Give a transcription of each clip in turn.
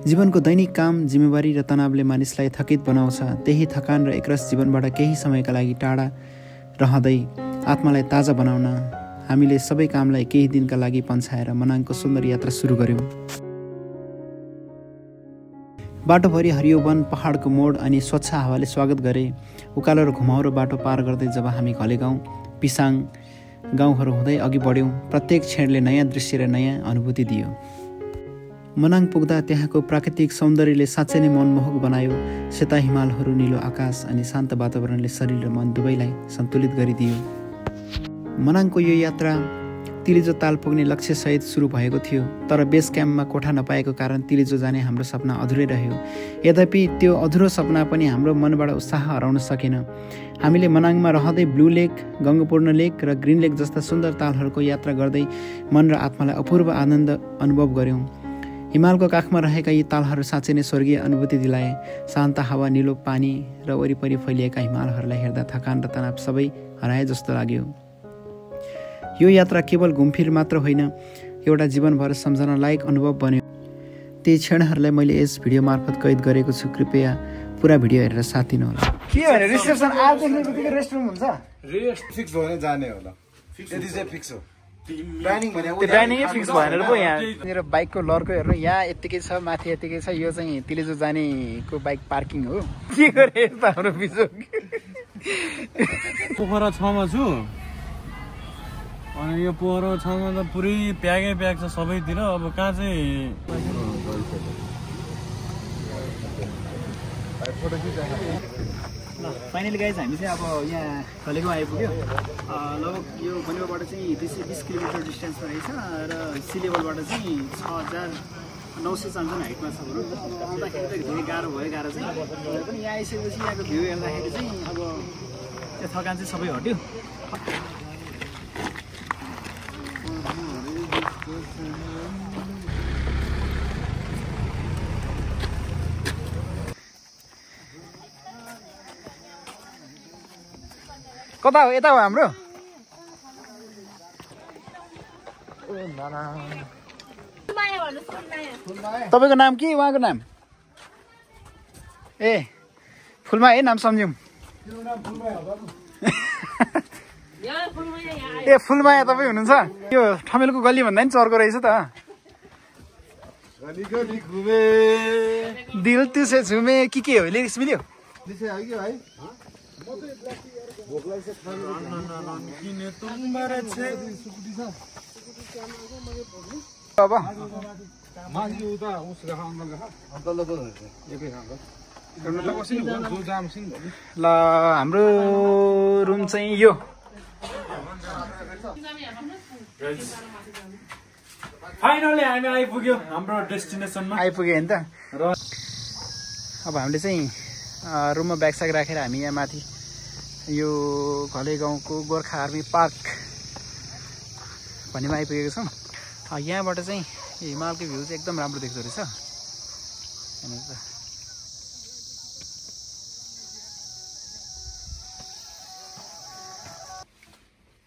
जीवनको दैनिक काम, जिम्मेवारी र तनावले मानिसलाई थकित बनाउँछ। त्यही थकान र एकरस जीवनबाट केही समयका लागि टाढा रहँदै आत्मालाई ताजा बनाउन हामीले सबै कामलाई केही दिनका लागि पन्छाएर मनाङको सुन्दर यात्रा सुरु गर्यौँ। बाटोभरि हरियो वन, पहाडको मोड अनि स्वच्छ हावाले स्वागत गरे। उकालो र घुमाउरो बाटो पार गर्दै जब हामी घलेगाउँ, पिसाङ गाउँहरू हुँदै अघि बढ्यौँ, प्रत्येक क्षणले नयाँ दृश्य र नयाँ अनुभूति दियो। मनाङ पुग्दा त्यहाँको प्राकृतिक सौन्दर्यले साँच्चै नै मनमोहक बनायो। सेता हिमालहरू, निलो आकाश अनि शान्त वातावरणले शरीर र मन दुवैलाई सन्तुलित गरिदियो। मनाङको यो यात्रा तिलिजो ताल पुग्ने लक्ष्यसहित सुरु भएको थियो, तर बेस क्याम्पमा कोठा नपाएको कारण तिलिजो जाने हाम्रो सपना अधुरै रह्यो। यद्यपि त्यो अधुरो सपना पनि हाम्रो मनबाट उत्साह हराउन सकेन। हामीले मनाङमा रहँदै ब्लू लेक, गङ्गपूर्ण लेक र ग्रिन लेक जस्ता सुन्दर तालहरूको यात्रा गर्दै मन र आत्मालाई अपूर्व आनन्द अनुभव गऱ्यौँ। हिमालको काखमा रहेका यी तालहरू साँच्चै नै स्वर्गीय अनुभूति दिलाए। शान्त हावा, निलो पानी र वरिपरि फैलिएका हिमालहरूलाई हेर्दा थकान र तनाव सबै हराए जस्तो लाग्यो। यो यात्रा केवल घुमफिर मात्र होइन, एउटा जीवनभर सम्झन लायक अनुभव बन्यो। ती क्षणहरूलाई मैले यस भिडियो मार्फत कैद गरेको छु। कृपया पुरा भिडियो हेरेर साथ दिनुहोला। के भने रिसेप्सन आजदेखि रेस्टरुम हुन्छ? रेस्ट फिक्स भने जाने होला। त्यति चाहिँ फिक्स हो। डाइनिङै फिक्स भएन पो। यहाँ मेरो बाइकको लर्को हेर्नु, यहाँ यत्तिकै छ, माथि यत्तिकै छ। यो चाहिँ तिलिजो जानेको बाइक पार्किङ हो। के गरे यस्तो हाम्रो बिचो। पोखरा 6 मा छु अनि यो पोखरा 6 मा त पुरै प्यागै प्याग छ सबैतिर। अब कहाँ चाहिँ फाइनली गाइज हामी चाहिँ अब यहाँ घलेगाउँ आइपुग्यो। लगभग यो घलेगाउँबाट चाहिँ 220 किलोमिटर डिस्टेन्समा रहेछ र सी लेभलबाट चाहिँ 6900 हाइटमा छ भनौँ। आउँदाखेरि चाहिँ धेरै गाह्रो भयो। गाह्रो चाहिँ पनि यहाँ आइसकेपछि यहाँको भ्यू हेर्दाखेरि चाहिँ अब त्यो थकान चाहिँ सबै हट्यो। कता हो? यता हो हाम्रो। तपाईँको नाम के? उहाँको नाम ए फुलमा है नाम सम्झौँ। ए फुलमाया तपाईँ हुनुहुन्छ? यो ठमेलको गल्ली भन्दा नि चर्को रहेछ त। दिल तुसे झुमे के हो लिरिक्स मिल्यो? अब ल हाम्रो रुम चाहिँ यो। फाइनली हामी आइपुग्यो हाम्रो डेस्टिनेसनमा। आइपुग्यो नि त। र अब हामीले चाहिँ रुममा ब्याग स्याग राखेर हामी यहाँ माथि यो घलेगाउँको गोर्खा आर्मी पार्क भन्नेमा आइपुगेको छौँ। यहाँबाट चाहिँ हिमालको भ्यू चाहिँ एकदम राम्रो देख्दो रहेछ।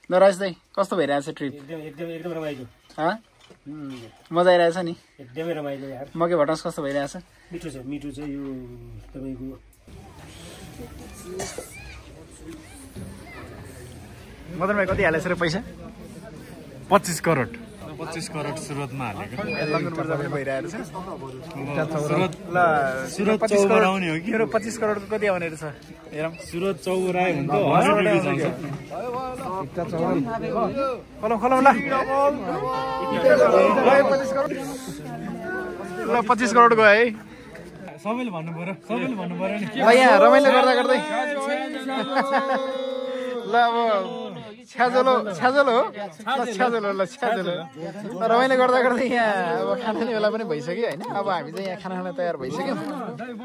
ल राज दाइ, कस्तो भइरहेछ ट्रिप? एकदम रमाइलो। मजा आइरहेछ नि? एकदमै रमाइलो यार। मकै भटास कस्तो भइरहेछ? मिठो छ यो तपाईँको। मदन भाइ कति हालेछ र पैसा? 25 करोड सुरतमा हालेको। भइरहेको छ। सुरत चौरा आउने हो कि? मेरो 25 करोडको कति आउने रहेछ हेरौँ। सुरत चौरा हुन्छ। खलौँ ल 25 करोड गयो है। सबैले भन्नु पर्यो नि। यहाँ रमाइलो गर्दा गर्दै ल अब छ्याजलो हो। रमाइलो गर्दा गर्दै यहाँ अब खाने बेला पनि भइसक्यो होइन। अब हामी चाहिँ यहाँ खाना तयार भइसक्यौँ।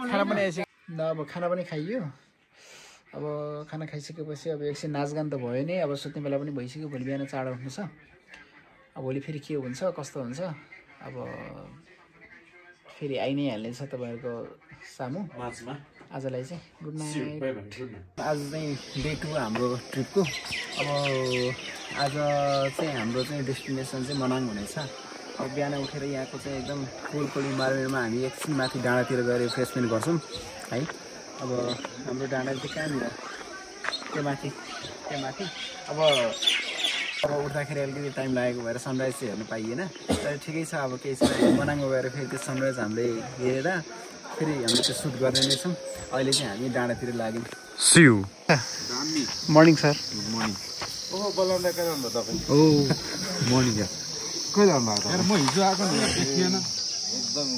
खाना पनि आइसक्यो। अब खाना पनि खाइयो। अब खाना खाइसकेपछि अब एकछिन नाचगान त भयो नि। अब सुत्ने बेला पनि भइसक्यो। भोलि बिहान चाँडो उठ्नु छ। अब भोलि फेरि के हुन्छ कस्तो हुन्छ अब फेरि आइ नै हाल्नेछ तपाईँहरूको सामु। आजलाई चाहिँ गुड नाइट। आज चाहिँ डे 2 हाम्रो ट्रिपको। अब आज चाहिँ हाम्रो चाहिँ डेस्टिनेसन चाहिँ मनाङ हुनेछ। बिहान उठेर यहाँको चाहिँ एकदम फुलको इन्भाइरोमेन्टमा हामी एकछिन माथि डाँडातिर गएर रिफ्रेसमेन्ट गर्छौँ है। अब हाम्रो डाँडा चाहिँ कहाँनिर त्यो माथि अब उठ्दाखेरि अलिकति टाइम लागेको भएर सनराइज चाहिँ हेर्नु पाइएन, तर ठिकै छ। अब केही छैन, मनाङमा गएर फेरि त्यो सनराइज हामीले हेरेर फेरि हामीले त्यो सुट गर्ने नै छौँ। अहिले चाहिँ हामी डाँडातिर लाग्यौँ। सिउ मर्निङ सर। Good morning. ओहो बोलाउँदा कहिले आउनु भयो तपाईँ? ओ मर्निङ सर। कहिले आउनु भएको? म हिजो आएको नि थिएन। एकदम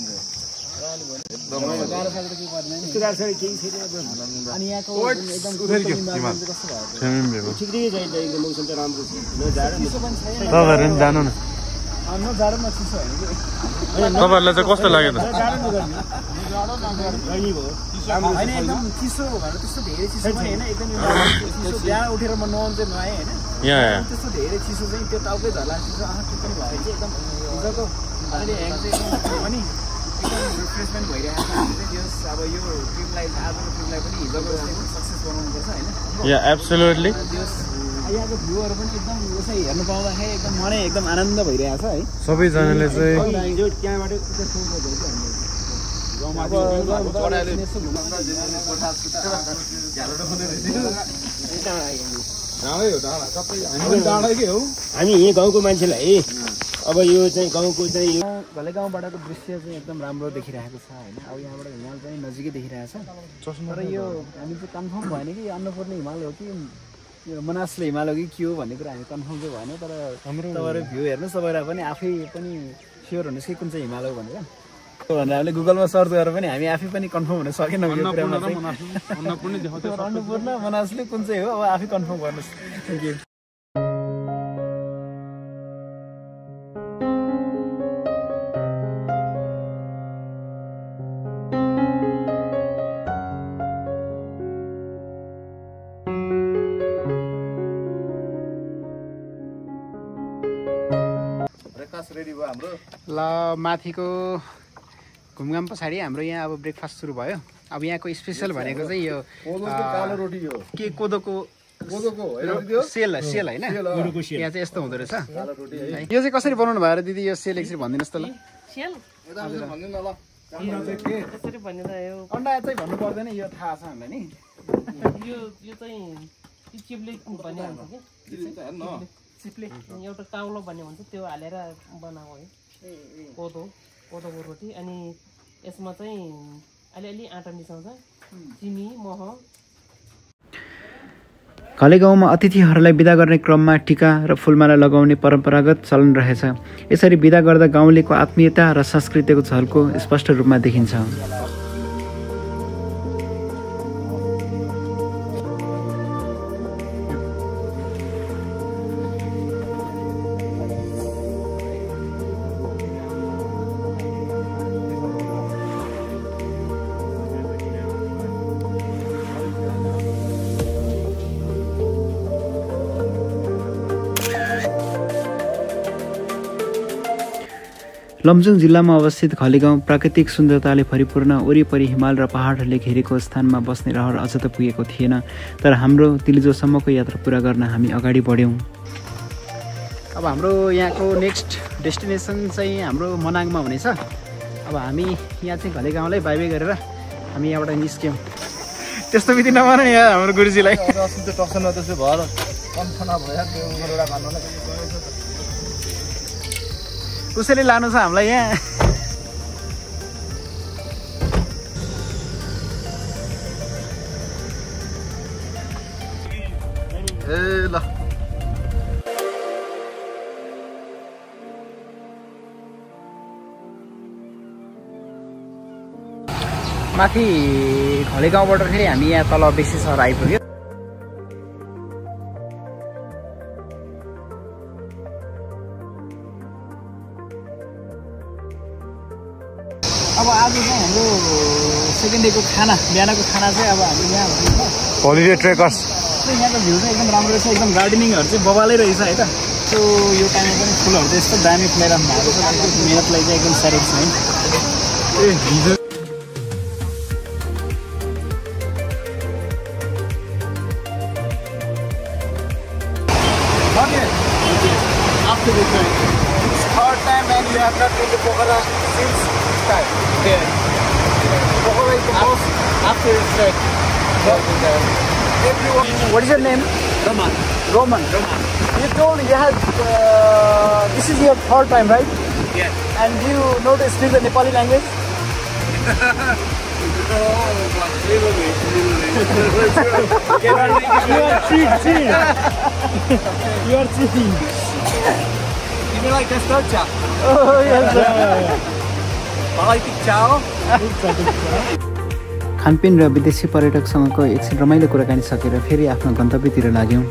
तपाईँहरू जानु न। तपाईँहरूलाई चाहिँ कस्तो लाग्यो त? एकदम चिसो भनेर त्यस्तो धेरै चिसो होइन, एकदम बिहान उठेर म नुहाउनु चाहिँ नुहाएँ होइन, त्यस्तो धेरै चिसो चाहिँ त्यो टाउकै झर्ला चिसो के पनि भयो कि एकदम हिजोको अहिले ह्याङ चाहिँ एकदम पनि एकदम रिफ्रेसमेन्ट भइरहेको छ। अब यो ट्रिपलाई आजको ट्रिपलाई पनि हिजोको सक्सेस बनाउनुपर्छ होइन। एब्सोल्युटली। यहाँको भ्यूहरू पनि एकदम यसै हेर्नु पाउँदाखेरि एकदम मनै एकदम आनन्द भइरहेको छ है। सबैजनाले चाहिँ त्यहाँबाट हामी यहीँ गाउँको मान्छेलाई अब यो चाहिँ गाउँको चाहिँ यो घले गाउँबाटको दृश्य चाहिँ एकदम राम्रो देखिरहेको छ होइन। अब यहाँबाट हिमाल चाहिँ नजिकै देखिरहेको छ, तर यो हामी चाहिँ कन्फर्म भएन कि यो अन्नपूर्ण हिमाल हो कि यो मनासले हिमाल हो कि के हो भन्ने कुरा हामी कन्फर्म चाहिँ भएन। तर तपाईँहरू भ्यू हेर्नुहोस्, तपाईँलाई पनि आफै पनि स्योर हुनुहोस् कि कुन चाहिँ हिमाल हो भनेर भनेर हामीले गुगलमा सर्च गरेर पनि हामी आफै पनि कन्फर्म हुन सकेनौँ यो कुरामा चाहिँ। अन्नपूर्ण मनासले कुन चाहिँ हो अब आफै कन्फर्म गर्नुहोस्। Thank you. रेडी भयो हाम्रो। ल माथिको घुमघाम पछाडि हाम्रो यहाँ अब ब्रेकफास्ट सुरु भयो। अब यहाँको स्पेसल भनेको चाहिँ यो कालो रोटी हो के कोदोको सेल होइन, यहाँ चाहिँ यस्तो हुँदो रहेछ। यो चाहिँ कसरी बनाउनु भयो दिदी? यो सेल एकचोटि भनिदिनुहोस् त ल। अन्डा चाहिँ भन्नु पर्दैन, यो थाहा छ हामीलाई नि। यो चाहिँ चिप्ले भन्ने हुन्छ कि चिप्ले एउटा काउलो भन्ने हुन्छ, त्यो हालेर बनाएको है कोदोको रोटी। अनि यसमा चाहिँ अलिअलि आँटा मिसाउँछ, चिनी मह। घले गाउँमा अतिथिहरूलाई बिदा गर्ने क्रममा टिका र फुलमाला लगाउने परम्परागत चलन रहेछ। यसरी बिदा गर्दा गाउँलेको आत्मीयता र संस्कृतिको झल्को स्पष्ट रूपमा देखिन्छ। लमजुङ जिल्लामा अवस्थित घले गाउँ प्राकृतिक सुन्दरताले भरिपूर्ण, वरिपरि हिमाल र पहाडहरूले घेरेको स्थानमा बस्ने रहर अझ त पुगेको थिएन। तर हाम्रो तिलिजोसम्मको यात्रा पुरा गर्न हामी अगाडि बढ्यौँ। अब हाम्रो यहाँको नेक्स्ट डेस्टिनेसन चाहिँ हाम्रो मनाङमा हुनेछ। अब हामी यहाँ चाहिँ घले गाउँलाई बाई बाई गरेर हामी यहाँबाट निस्क्यौँ। त्यस्तो विधि नमान्नु यहाँ हाम्रो गुरुजीलाई। कसैले लानु छ हामीलाई यहाँ। ए ल माथि घले गाउँबाट फेरि हामी यहाँ तल बेसी सहर आइपुग्यो। अब आज चाहिँ हाम्रो सेकेन्ड डेको खाना, बिहानको खाना चाहिँ अब हाम्रो यहाँ हुन्छ होलिडे ट्रेकर्स। यहाँको भ्यू चाहिँ एकदम राम्रो रहेछ, एकदम गार्डनिङहरू चाहिँ बबालै रहेछ है त। त्यो यो टाइममा पनि फुलहरू चाहिँ यस्तो दामी फुलाइरहनु भएको छ, मेहनतलाई चाहिँ एकदम सारेको छ है। After the trip, it's third time and you have tourist trap. What is your name? Roman. You told you had, this is your third time, right? Yes. And you know to speak the Nepali language? You are cheating. You are cheating. तिमीलाई त्यस्तो छ Oh, yes. मलाई पिक्चा हो खानपिन र विदेशी पर्यटकसँगको एकछिन रमाइलो कुराकानी सकेर फेरि आफ्नो गन्तव्यतिर लाग्यौँ।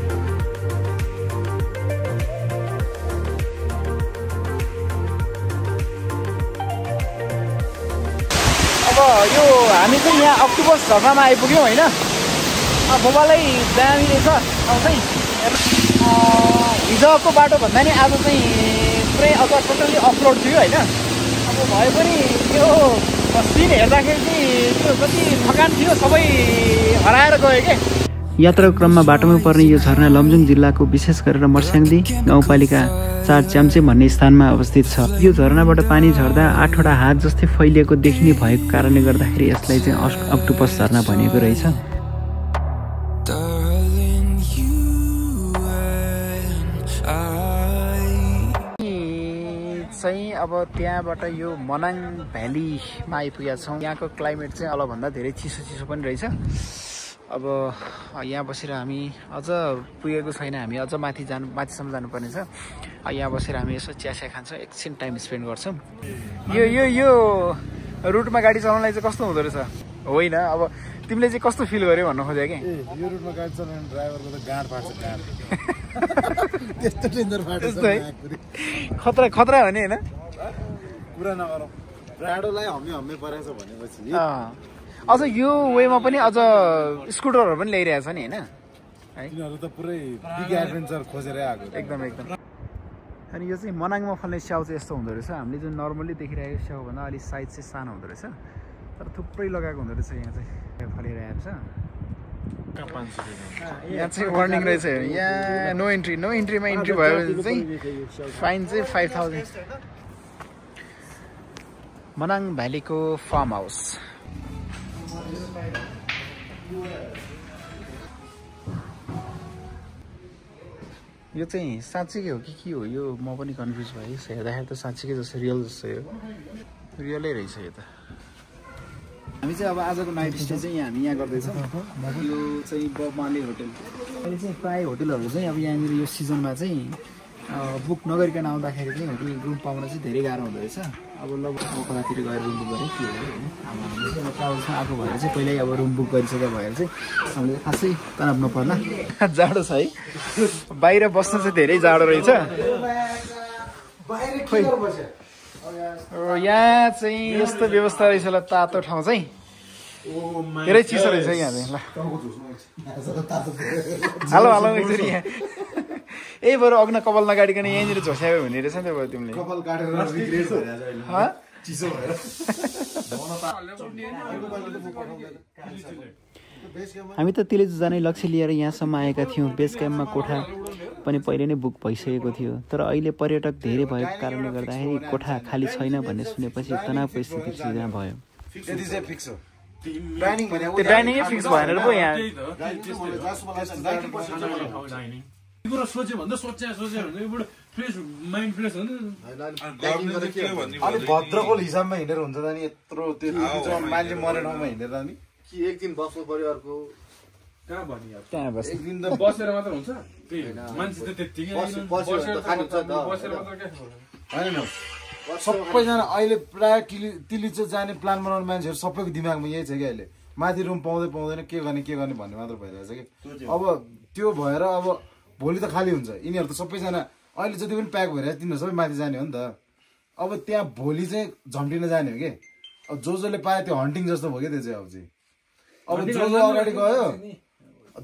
अब यो हामी चाहिँ यहाँ अक्टोबर झर्नामा आइपुग्यौँ होइन। मोबाइलै दामी रहेछ अब चाहिँ हिजोको बाटो भन्दा नि आज चाहिँ पुरै अझ टोटल्ली अफरोड थियो होइन। अब भए पनि यो सिन हेर्दाखेरि चाहिँ त्यो जति थकान थियो सबै हराएर गयो के। यात्राको क्रममा बाटोमा पर्ने यो झरना लमजुङ जिल्लाको विशेष गरेर मर्स्याङ्दी गाउँपालिका 4 च्याम्चे भन्ने स्थानमा अवस्थित छ। यो झरनाबाट पानी झर्दा 8वटा हात जस्तै फैलिएको देखिने भएको कारणले गर्दाखेरि यसलाई चाहिँ अक्टोपस झरना भनिएको रहेछ। चाहिँ अब त्यहाँबाट यो मनाङ भ्यालीमा आइपुगेका छौँ। यहाँको क्लाइमेट चाहिँ अलभन्दा धेरै चिसो पनि रहेछ। अब यहाँ बसेर हामी अझ पुगेको छैन, हामी अझ माथिसम्म जानुपर्ने छ। यहाँ बसेर हामी यसो चिया खान्छौँ, एकछिन टाइम स्पेन्ड गर्छौँ। यो रुटमा गाडी चलाउनलाई चाहिँ कस्तो हुँदो रहेछ? होइन अब तिमीले चाहिँ कस्तो फिल गर्यो भन्नु खोज्यो कि? यो रुटमा गाडी चलाउने ड्राइभरको त गाँड फाट्छ गाँड त्यस्तो डेन्जर फाट्छ खतरा हो नि होइन? कुरा नगरौँ राडोलाई हम्मे परेछ भनेपछि अझ यो वेमा पनि अझ स्कुटरहरू पनि ल्याइरहेछ नि होइन? यिनीहरू त पुरै बिग एडभेन्चर खोजेर आएको एकदम। अनि यो चाहिँ मनाङमा फल्ने स्याउ चाहिँ यस्तो हुँदो रहेछ। हामीले जुन नर्मल्ली देखिरहेको स्याउभन्दा अलिक साइज चाहिँ सानो हुँदो रहेछ, तर थुप्रै लगाएको हुँदो रहेछ। यहाँ चाहिँ फलिरहेको छ। यहाँ चाहिँ वार्निङ रहेछ, यहाँ नो इन्ट्रीमा इन्ट्री भयो भने चाहिँ फाइन चाहिँ 5000। मनाङ भ्यालीको फार्म हाउस। यो चाहिँ साँच्चीकै हो कि के हो? यो म पनि कन्फ्युज भएँ। हेर्दाखेरि त साँच्चीकै जस्तो रियल जस्तो हो, रियलै रहेछ यो त। हामी चाहिँ अब आजको नाइट स्टे चाहिँ हामी यहाँ गर्दैछौँ। यो चाहिँ बब मार्ली होटल। अहिले चाहिँ प्रायः होटलहरू चाहिँ अब यहाँनिर यो सिजनमा चाहिँ बुक नगरिकन आउँदाखेरि चाहिँ होटल रुम पाउन चाहिँ धेरै गाह्रो हुँदो रहेछ। अब लगभग कतातिर गएर रुम बुक गरेँ के हो होइन। हामीले चाहिँ अब ट्राभल्समा आएको भएर चाहिँ पहिल्यै अब रुम बुक गरिसकेको भएर चाहिँ हामीले खासै तनाव नपर्ला। जाडो छ है, बाहिर बस्नु चाहिँ धेरै जाडो रहेछ। यहाँ चाहिँ यस्तो व्यवस्था रहेछ ल, तातो ठाउँ चाहिँ धेरै चिसो रहेछ यहाँ चाहिँ। ल हालो एकचोटि यहाँ ए बरु अग्न कपाल नगाडिकन यहीँनिर झोस्यायो हुने रहेछ नि त बरु तिमीले। कपाल काटेर रिग्रेट भइरहेछ अहिले चिसो भएर। हामी त तिलेजु जाने लक्ष्य लिएर यहाँसम्म आएका थियौँ। बेस क्याम्पमा कोठा पनि पहिले नै बुक भइसकेको थियो, तर अहिले पर्यटक धेरै भएको कारणले गर्दाखेरि कोठा खाली छैन भन्ने सुनेपछि तनावको स्थिति सिर्जना भयो। यदि चाहिँ फिक्स हो त्यो डाइनिङै फिक्स भएन र पो यहाँ। कुरा सोच्यो भन्दा सोचे भने फ्रेस माइन्ड फ्रेस हो नि। अलिक भद्रको हिसाबमा हिँडेर हुन्छ त नि यत्रो त्यो मान्छे मरे ठाउँमा हिँडेर नि कि एक दिन बस्नु पर्यो अर्को कहाँ भन्ने त्यहाँ बस एक दिन त बसेर मात्र हुन्छ। मान्छे त त्यत्तिकै होइन सबैजना अहिले प्रायः तिलिचो जाने प्लान बनाउने मान्छेहरू सबैको दिमागमा यही छ कि अहिले माथि रुम पाउँदैन के गर्ने भन्ने मात्र भइरहेछ कि। अब त्यो भएर अब भोलि त खाली हुन्छ। यिनीहरू त सबैजना अहिले जति पनि प्याक भइरहेछ तिनीहरू सबै माथि जाने हो नि त। अब त्यहाँ भोलि चाहिँ झम्टिन जाने हो कि। अब जसले पायो त्यो हन्टिङ जस्तो भयो क्या त्यो चाहिँ। अब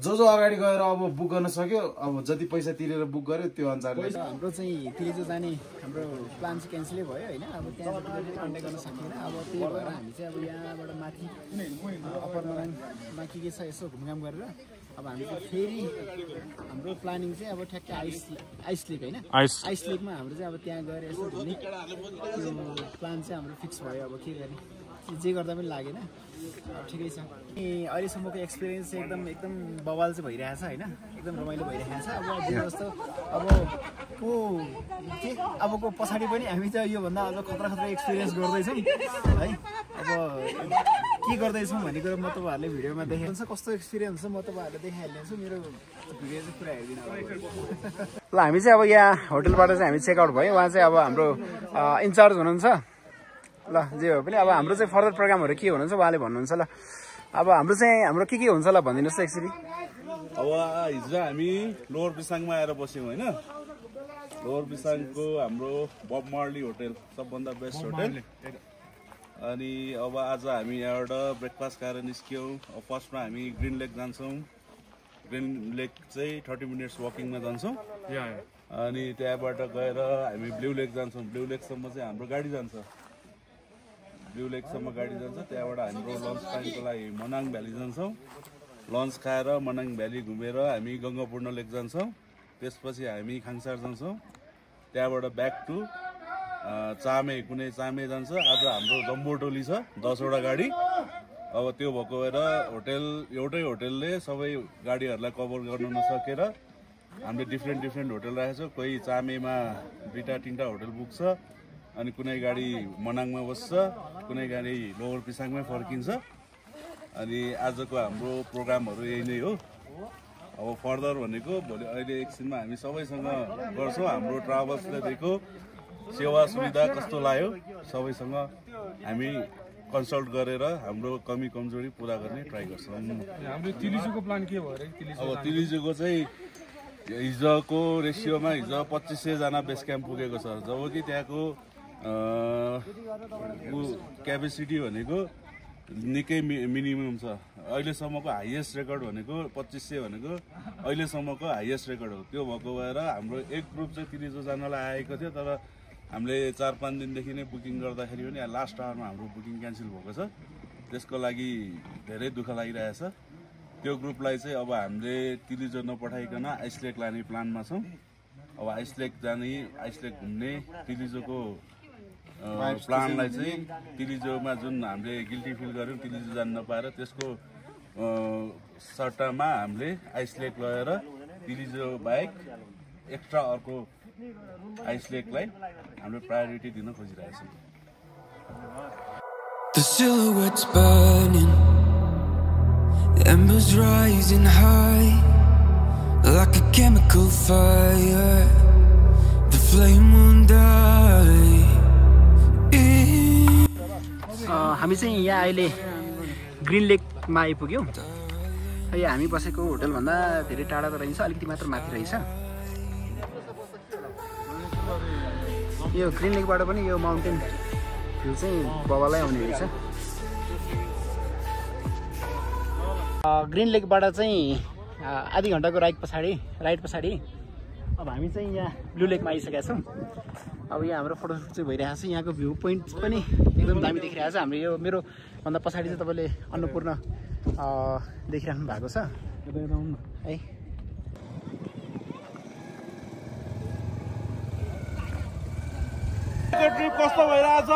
जो अगाडि गएर अब बुक गर्न सक्यो, अब जति पैसा तिरेर बुक गर्यो त्यो अनुसारले। हाम्रो चाहिँ तिलेजु जाने हाम्रो प्लान चाहिँ क्यान्सलै भयो होइन। अब त्यहाँ कन्ट्याक्ट गर्न सकिएन। अब त्यही भएर हामी चाहिँ अब यहाँबाट माथि अप्पर मनाङमा के छ यसो घुमघाम गरेर अब हामी चाहिँ फेरि हाम्रो प्लानिङ चाहिँ अब ठ्याक्कै आइस लेक होइन, आइस लेकमा हाम्रो चाहिँ अब त्यहाँ गएर यसो घुम्ने त्यो प्लान चाहिँ हाम्रो फिक्स भयो। अब के गर्ने जे गर्दा पनि लागेन ठिकै छ अहिलेसम्मको एक्सपिरियन्स चाहिँ एकदम बवाल चाहिँ भइरहेछ होइन एकदम रमाइलो भइरहेको छ अब जस्तो अब अबको पछाडि पनि हामी त योभन्दा अझ खतरा एक्सपिरियन्स गर्दैछौँ है अब के गर्दैछौँ भन्ने कुरो म तपाईँहरूले भिडियोमा देखाइन्छ कस्तो एक्सपिरियन्स छ म तपाईँहरूलाई देखाइहाल्छु मेरो भिडियो चाहिँ पुरा हेरिदिनु ल हामी चाहिँ अब यहाँ होटलबाट चाहिँ हामी चेकआउट भयो उहाँ चाहिँ अब हाम्रो इन्चार्ज हुनुहुन्छ ल जे हो पनि अब हाम्रो चाहिँ फर्दर प्रोग्रामहरू के हुनुहुन्छ उहाँले भन्नुहुन्छ ल अब हाम्रो के हुन्छ ल भनिदिनुहोस् त एक्चुअली अब हिजो हामी लोवर पिसाङमा आएर बस्यौँ होइन लोवर पिसाङको हाम्रो बब मार्ली होटल सबभन्दा बेस्ट होटल अनि अब आज हामी यहाँबाट ब्रेकफास्ट खाएर निस्क्यौँ फर्स्टमा हामी ग्रिन लेक जान्छौँ ग्रिन लेक चाहिँ 30 मिनट्स वकिङमा जान्छौँ अनि त्यहाँबाट गएर हामी ब्लू लेक जान्छौँ ब्लू लेकसम्म चाहिँ हाम्रो गाडी जान्छ ब्लू लेकसम्म गाडी जान्छ त्यहाँबाट हाम्रो लन्च टाइमको लागि मनाङ भ्याली जान्छौँ लन्च खाएर मनाङ भ्याली घुमेर हामी गङ्गापूर्ण लेक जान्छौँ त्यसपछि हामी खाङसार जान्छौँ त्यहाँबाट ब्याक टु चामे चामे जान्छ आज हाम्रो जम्बो टोली छ 10 वटा गाडी अब त्यो भएको भएर एउटै होटलले सबै गाडीहरूलाई कभर गर्नु नसकेर हामीले डिफ्रेन्ट होटल राखेको छौँ कोही चामेमा 2-3 होटल बुक छ अनि कुनै गाडी मनाङमा बस्छ कुनै गाडी लोवर पिसाङमै फर्किन्छ अनि आजको हाम्रो प्रोग्रामहरू यही नै हो अब फर्दर भनेको भोलि अहिले एकछिनमा हामी सबैसँग गर्छौँ हाम्रो ट्राभल्सले दिएको सेवा सुविधा कस्तो लाग्यो सबैसँग हामी कन्सल्ट गरेर हाम्रो कमी कमजोरी पुरा गर्ने ट्राई गर्छौँ हाम्रो तिलिजुको प्लान के भयो अब तिलिजुको चाहिँ हिजोको रेसियोमा हिजो 2500 जना बेस क्याम्प पुगेको छ जब कि त्यहाँको क्यापेसिटी भनेको निकै मिनिमम छ अहिलेसम्मको हाइएस्ट रेकर्ड भनेको 2500 भनेको अहिलेसम्मको हाइएस्ट रेकर्ड हो त्यो भएको भएर हाम्रो एक ग्रुप चाहिँ 300 जनालाई आएको थियो तर हामीले 4-5 दिनदेखि नै बुकिङ गर्दाखेरि पनि लास्ट आवरमा हाम्रो बुकिङ क्यान्सल भएको छ त्यसको लागि धेरै दुःख लागिरहेछ त्यो ग्रुपलाई चाहिँ अब हामीले तिलिजो नपठाइकन आइसलेक लाने प्लानमा छौँ अब आइसलेक जाने आइसलेक घुम्ने तिलिजोको प्लानलाई चाहिँ तिलिजोमा जुन हामीले गिल्टी फिल गऱ्यौँ तिलिजो जान नपाएर त्यसको सट्टामा हामीले आइसलेक लगेर तिलिजो बाहेक एक्स्ट्रा अर्को आइसलेकलाई हामीले प्रायोरिटी दिन खोजिरहेछौँ The silhouettes burning, embers rising high like a chemical fire. The flame won't die. हामी चाहिँ यहाँ अहिले ग्रिन लेकमा आइपुग्यौँ यो हामी बसेको होटलभन्दा धेरै टाढा त रहेछ अलिकति मात्र माथि रहेछ यो ग्रिन लेकबाट पनि यो माउन्टेन भ्यू चाहिँ बबालै आउने रहेछ ग्रिन लेकबाट चाहिँ आधी घन्टाको राइड पछाडि अब हामी चाहिँ यहाँ ब्लू लेकमा आइसकेका छौँ अब यहाँ हाम्रो फोटोसुट चाहिँ भइरहेको छ यहाँको भ्यू पोइन्ट पनि एकदम दामी देखिरहेको छ हाम्रो यो मेरो भन्दा पछाडि चाहिँ तपाईँले अन्नपूर्ण देखिराख्नु भएको छ है ट्रिप कस्तो भइरहेछ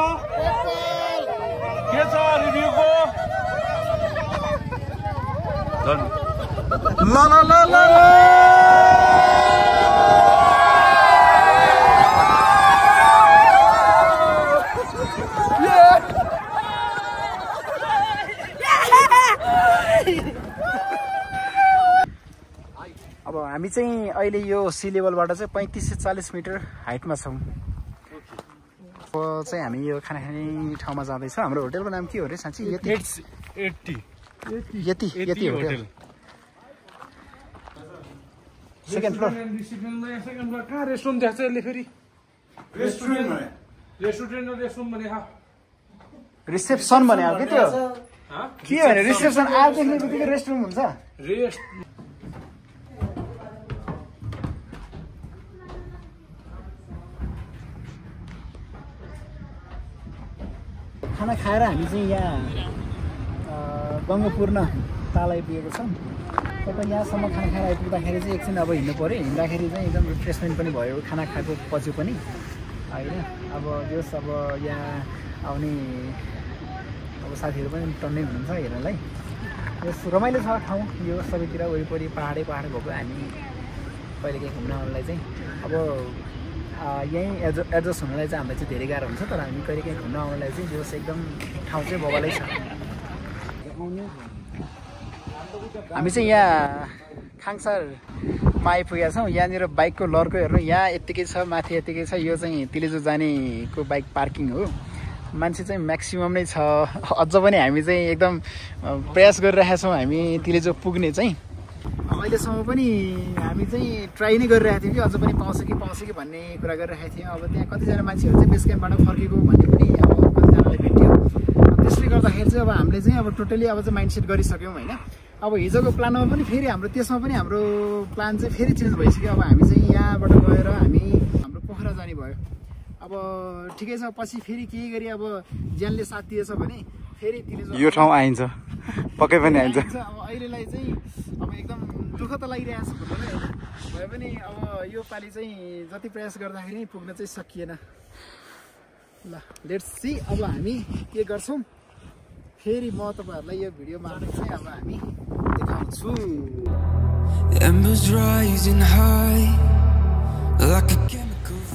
के छ रिभ्यूको ल अब हामी चाहिँ अहिले यो सी लेभलबाट चाहिँ 35 से 40 मिटर हाइटमा छौँ चाहिँ हामी यो खाना खाने ठाउँमा जाँदैछौँ हाम्रो होटलको नाम के हो अरे साँच्ची यति होटल सेकेन्ड फ्लोर कहाँ रेस्टुरेन्ट देख्छ यसले फेरि रेस्टुरेन्ट भने रिसेप्सन भने हो कि त्यो के भने रिसेप्सन आएर देख्ने बित्तिकै रेस्टुरेन्ट हुन्छ खाना खाएर हामी चाहिँ यहाँ गङ्गापूर्ण ताल आइपुगेको छौँ तपाईँ यहाँसम्म खाना खाएर आइपुग्दाखेरि चाहिँ एकछिन अब हिँड्नु पऱ्यो हिँड्दाखेरि चाहिँ एकदम रिफ्रेसमेन्ट पनि भयो खाना खाएको पछि पनि होइन अब जस अब यहाँ आउने अब साथीहरू पनि टन्नै हुनुहुन्छ हेर्नलाई। यस रमाइलो छ ठाउँ यो सबैतिर वरिपरि पहाडै पहाड भएको। हामी कहिलेकाहीँ घुम्न आउनलाई चाहिँ अब यहीँ एडजस्ट हुनलाई चाहिँ हामीलाई चाहिँ धेरै गाह्रो हुन्छ, तर हामी कहिलेकाहीँ घुम्न आउनलाई चाहिँ जो एकदम ठाउँ चाहिँ बबालै छ। हामी चाहिँ यहाँ खाङसारमा आइपुगेका छौँ। यहाँनिर बाइकको लर्को हेर्नु, यहाँ यत्तिकै छ, माथि यत्तिकै छ। यो चाहिँ तिलेजु जानेको बाइक पार्किङ हो। मान्छे चाहिँ म्याक्सिमम नै छ। अझ पनि हामी चाहिँ एकदम प्रयास गरिरहेका छौँ हामी तिलेजु पुग्ने चाहिँ। अहिलेसम्म पनि हामी चाहिँ ट्राई नै गरिरहेको थियौँ कि अझ पनि पाउँछ कि भन्ने कुरा गरिरहेको थियौँ। अब त्यहाँ कतिजना मान्छेहरू चाहिँ बेस क्याम्पबाट फर्केको भन्ने पनि अब कतिजनाले भेट्यो। त्यसले गर्दाखेरि चाहिँ अब हामीले चाहिँ अब टोटली अब चाहिँ माइन्डसेट गरिसक्यौँ होइन। अब हिजोको प्लानमा पनि फेरि हाम्रो त्यसमा पनि हाम्रो प्लान चाहिँ फेरि चेन्ज भइसक्यो। अब हामी चाहिँ यहाँबाट गएर हामी हाम्रो पोखरा जाने भयो। अब ठिकै छ, पछि फेरि केही गरी अब ज्यानले साथ दिएछ भने फेरि तिलेजु यो ठाउँ आइन्छ, पक्कै पनि आइन्छ। अब अहिलेलाई चाहिँ अब एकदम दुःख त लागिरहेको छ भन्नु भए पनि अब यो पालि चाहिँ जति प्रयास गर्दाखेरि पुग्न चाहिँ सकिएन। ल लेट्स सी अब हामी के गर्छौँ। फेरि म तपाईँहरूलाई यो भिडियो मार्फत चाहिँ अब हामी देखाउँछु।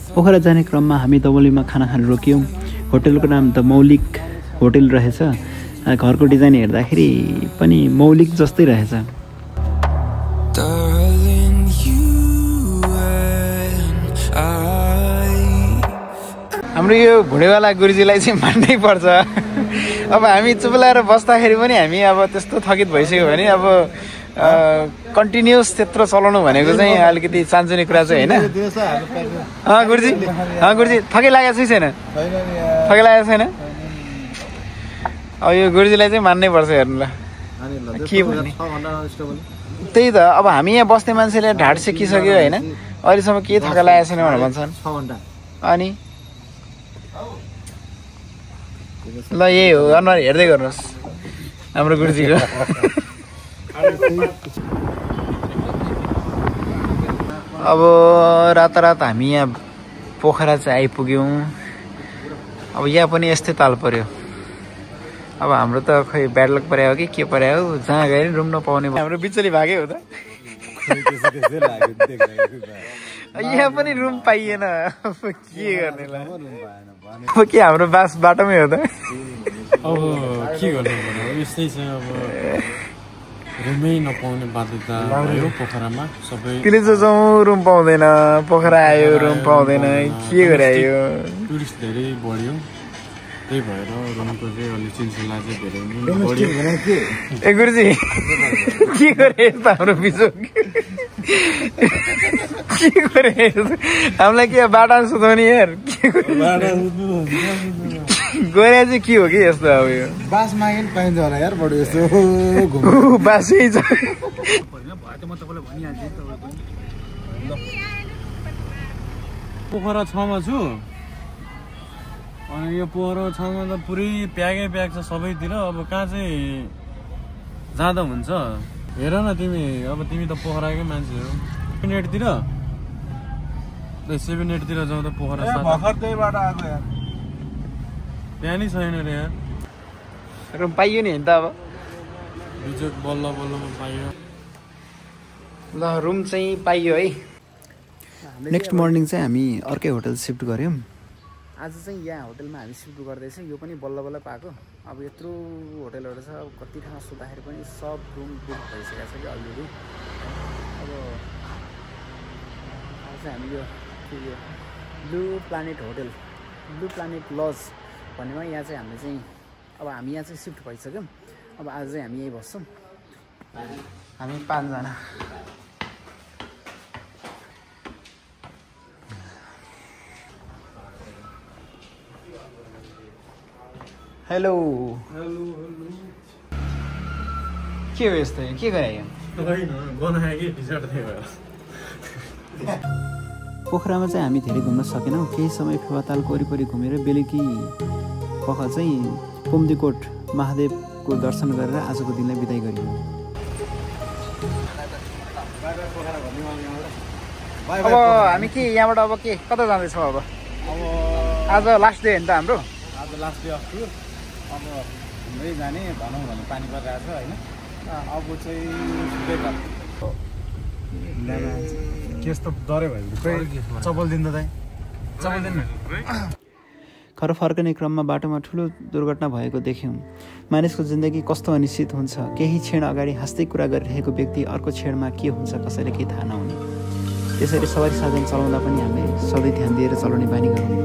पोखरा जाने क्रममा हामी दमौलीमा खाना खान रोक्यौँ। होटलको नाम द मौलिक होटल रहेछ। घरको डिजाइन हेर्दाखेरि पनि मौलिक जस्तै रहेछ। हाम्रो यो घुँडेवाला गुरुजीलाई चाहिँ मान्नै पर्छ। अब हामी चुप्लाएर बस्दाखेरि पनि हामी अब त्यस्तो थकित भइसक्यो भने अब कन्टिन्युस त्यत्रो चलाउनु भनेको चाहिँ अलिकति चान्चुने कुरा चाहिँ होइन। गुरुजी गुरुजी थकै लागेको छैन? थकै लागेको छैन? अब यो गुरुजीलाई चाहिँ मान्नै पर्छ। हेर्नु ल के भन्ने, त्यही त। अब हामी यहाँ बस्ने मान्छेले ढाड सिकिसक्यो होइन, अहिलेसम्म केही थका लागेको छैन भनेर भन्छन्। अनि ल यही हो, अनुहार हेर्दै गर्नुहोस् हाम्रो गुरुजीको। अब रातारात हामी यहाँ पोखरा चाहिँ आइपुग्यौँ। अब यहाँ पनि यस्तै ताल पर्यो। अब हाम्रो त खै ब्याड लक पर्यो कि के पर्यो हो, जहाँ गए नि रुम नपाउने। हाम्रो बिचली भागै हो त। यहाँ पनि रुम पाइएन, के गर्ने ल। अब के हाम्रो बास बाटोमै हो त? अब के गर्नु पर्यो, यस्तै छ। अब रुमै नपाउने बाध्यता भयो पोखरामा। सबै तिलेजु जाउँ रुम पाउँदैन, पोखरा आयो रुम पाउँदैन, के गरायो। टुरिस्ट धेरै बढ्यो, त्यही भएर रुमको चाहिँ अलिक सिलसिला चाहिँ धेरै बढ्यो। ए गुरुजी के गरे हाम्रो बिचो, के गरे हामीलाई के बाटा सुताउने यार। गरे चाहिँ के हो कि यस्तो? अब यो बास मागे पनि पाइन्छ होला यार, बढी यस्तो बासै छ। पोखरा 6 मा छु। अनि यो पोखरा 6 मा त पुरै प्यागै प्याग छ सबैतिर। अब कहाँ चाहिँ जाँदा हुन्छ? हेर न तिमी, अब तिमी त पोखराकै मान्छे हो। 7-8तिर 7-8तिर जाउँ त पोखरा भर्खर त्यही बाटो आएको यार, त्यहाँ नै छैन रे यार। रुम पाइयो नि त अब बिजोक बल्ल बल्लमा पाइयो। ल रुम चाहिँ पाइयो है। नेक्स्ट मर्निङ चाहिँ हामी अर्कै होटल सिफ्ट गऱ्यौँ। आज चाहिँ यहाँ होटलमा हामी सिफ्ट गर्दैछौँ। यो पनि बल्ल बल्ल पाएको। अब यत्रो होटलहरू छ, अब कति ठाउँमा सोद्धाखेरि पनि सब रुम बुक भइसकेको छ कि अलरेडी। अब आज चाहिँ हामी यो Blue Planet hotel, Blue Planet lodge भन्नेमा यहाँ चाहिँ हामीले चाहिँ अब हामी यहाँ चाहिँ सिफ्ट भइसक्यौँ। अब आज चाहिँ हामी यहीँ बस्छौँ। हामी 5 जना। हेलो हेलो हेलो, के हो यस्तो? के गरायो? पोखरामा चाहिँ हामी धेरै घुम्न सकेनौँ। केही समय फेवातालको वरिपरि घुमेर बेलुकी पख चाहिँ पुम्दीकोट महादेवको दर्शन गरेर आजको दिनलाई बिदाई गरियो। अब हामी के यहाँबाट अब के कता जाँदैछौँ? अब आज लास्ट डे हो नि त हाम्रो। आज लास्ट डे अफ टुर। अब हुँदै जाने भनौँ भने पानी परिरहेको छ होइन अब चाहिँ बेकार केस त डरै भयो चप्पल दिनु त चप्पल दिनु घर फर्कने क्रममा बाटोमा ठुलो दुर्घटना भएको देख्यौँ। मानिसको जिन्दगी कस्तो अनिश्चित हुन्छ। केही क्षण अगाडि हाँस्दै कुरा गरिरहेको व्यक्ति अर्को क्षणमा के हुन्छ कसैले केही थाहा नहुने। त्यसैले सवारी साधन चलाउँदा पनि हामीले सधैँ ध्यान दिएर चलाउने बानी गरौँ।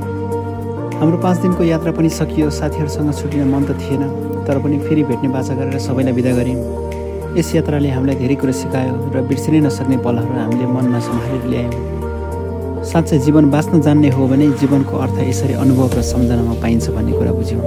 हाम्रो 5 दिनको यात्रा पनि सकियो। साथीहरूसँग छुटिन मन त थिएन, तर पनि फेरि भेट्ने बाचा गरेर सबैलाई बिदा गऱ्यौँ। यस यात्राले हामीलाई धेरै कुरा सिकायो र बिर्सिनै नसक्ने पलहरू हामीले मनमा सम्हालेर ल्यायौँ। साँच्चै जीवन बाँच्न जान्ने हो भने जीवनको अर्थ यसरी अनुभव र सम्झनामा पाइन्छ भन्ने कुरा बुझ्यौँ।